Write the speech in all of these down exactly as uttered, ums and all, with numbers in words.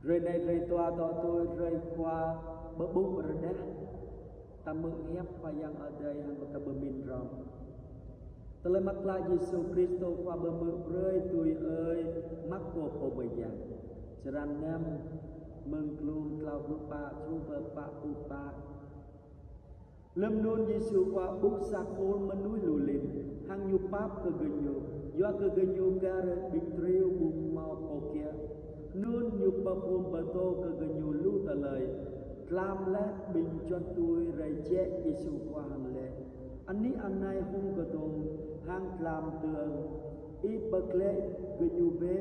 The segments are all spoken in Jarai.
Hrơi anai hrơi dua tŏ tui hrơi Khua pơƀuh pơrơđah. Ta hmư̆ hiăp Khua Yang Adai hăng ta pơmĭn hrŏm. Tơlơi mơak klă Yêsu Kristô Khua pơhmư̆ brơi tui ơi Markô pô mơyang. Črăn năm, mơ̆ng klŭng klâo pluh pă truh pơ pă pluh pă. Lơm anŭn Yêsu Khua ƀuh sa khul mơnuih lu lin, hăng Ñu pap kơ gơñu, yua kơ gơñu kar ƀing triu ƀu hmâo pô kiă. Anŭn Ñu pơphun pơtô kơ gơñu lu tơlơi. Tlam laih ƀing čuăt tui rai jĕ Yêsu Khua hăng laĭ: Anih anai hông kơdông hăng tlam tơng. Ih pơglaĭ gơñu bĕ,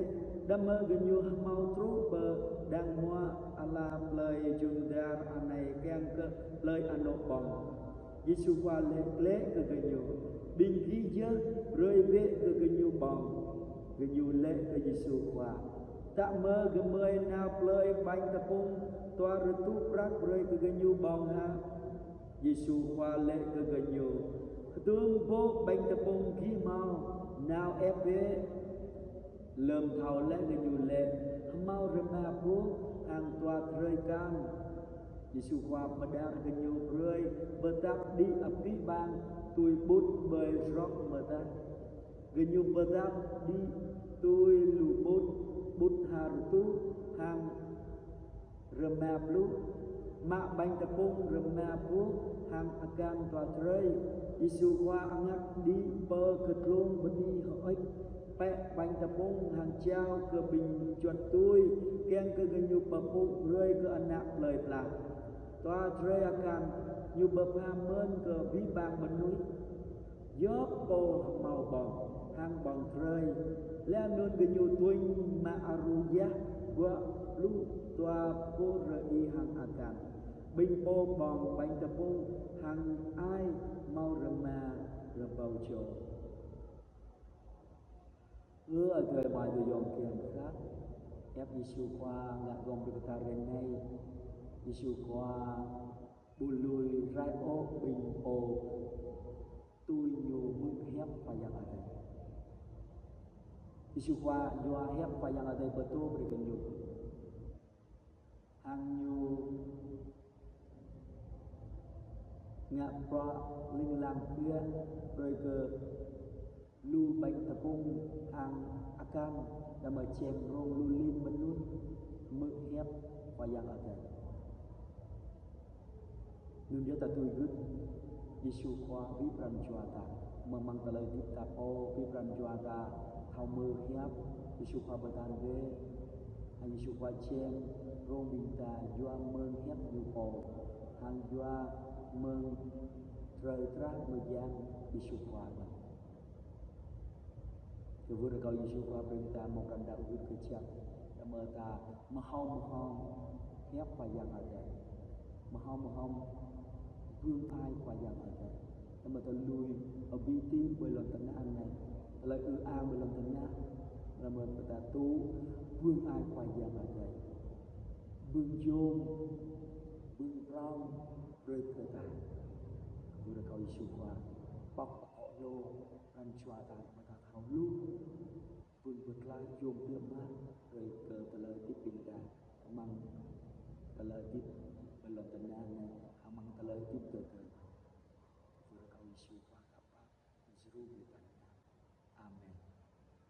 đah mơ̆ gơñu hmâo truh pơ đang hmua ala plơi jum dar anai kiăng kơ plơi anŏ ƀơ̆ng. Yêsu Khua laĭ glaĭ kơ gơñu: Ƀing gih yơh brơi bĕ kơ gơñu ƀơ̆ng. Gơñu laĭ kơ Yêsu Khua: Tă mơ̆ gơmơi nao plơi ƀañ tơpŭng dua rơtuh prăk brơi kơ gơñu ƀơ̆ng hă? Yêsu Khua laĭ kơ gơñu: Hơdôm boh ƀañ tơpŭng gih hmâo, nao ĕp bĕ. Lơm thâo laih gơñu laĭ: Hmâo rơma boh hăng dua drơi akan. Yêsu Khua pơđar gơñu brơi pơdăp đĭ abih bang tui ƀut ƀơi srŏk mơta. Gơñu pơdăp đĭ tui lu ƀut, ƀut ha rơtuh hăng rơma pluh, mă ƀañ tơpŭng rơma boh hăng akan dua drơi. Yêsu Khua angak đĭ pơ kơdlông bơni hơơč, pĕ ƀañ tơpŭng hăng jao kơ ƀing čuăt tui, kiăng kơ gơñu pơpŭ brơi kơ ană plơi pla. Dua drơi akan, Ñu pơpha mơ̆n kơ abih bang mơnuih. Djŏp pô hmâo ƀơ̆ng hăng ƀơ̆ng drơi. Laih anŭn gơñu tuñ mă aru yah dua pluh dua boh rơi hăng akan. Ƀing pô ƀơ̆ng ƀañ tơpŭng hăng ai hmâo rơma rơbâo čô. Ơ adơi amai ayŏng kiăng khăp, hiăp Yêsu Khua ngă gơ̆ng brơi kơ ta hrơi anai. Yêsu Khua ƀu lui rai ôh ƀing pô tui Ñu hmư̆ hiăp Khua Yang Adai. Yêsu Khua yua hiăp Khua Yang Adai pơtô brơi kơ gơñu. Hăng Ñu ngă bruă ling lang biă brơi kơ lu ƀañ tơpŭng hăng akan, đah mơ̆ čem rông lu lin mơnuih hmư̆ hiăp Khua Yang Adai. Anŭn yơh ta tui gưt Yêsu Khua abih pran jua ta. Mơ̆ng amăng tơlơi hơdip ta pô, abih pran jua ta thâo hmư̆ hiăp Yêsu Khua pơtă bĕ. Hăng Yêsu Khua čem rông ƀing ta yua mơ̆ng hiăp Ñu pô, hăng yua mơ̆ng drơi drah mơyang Yêsu Khua anŭn. Kơwưh rơkâo Yêsu Khua brơi ta hmâo pran đaŏ gưt kơjăp, đah mơ̆ ta mơhao mơhao hiăp Khua Yang Adai, mơhao mơhao bưng ai Khua Yang Adai, đah mơ̆ ta lui abih bang ƀơi lŏn tơnah anai, tơlơi ư-ang ƀơi lŏn tơnah, đah mơ̆ ta tŭ bưng ai Khua Yang Adai, bưng yôm, bưng prŏng brơi kơ ta. Kơwưh rơkâo Yêsu Khua pŏk akŏ Ñu pran jua ta, mơ̆ ta thâo lu bưng pơklaih yôm biă mă brơi kơ tơlơi hơdip ƀing ta, amăng tơlơi hơdip ƀơi lŏn tơnah anai, amăng tơlơi hơdip tơ tơ.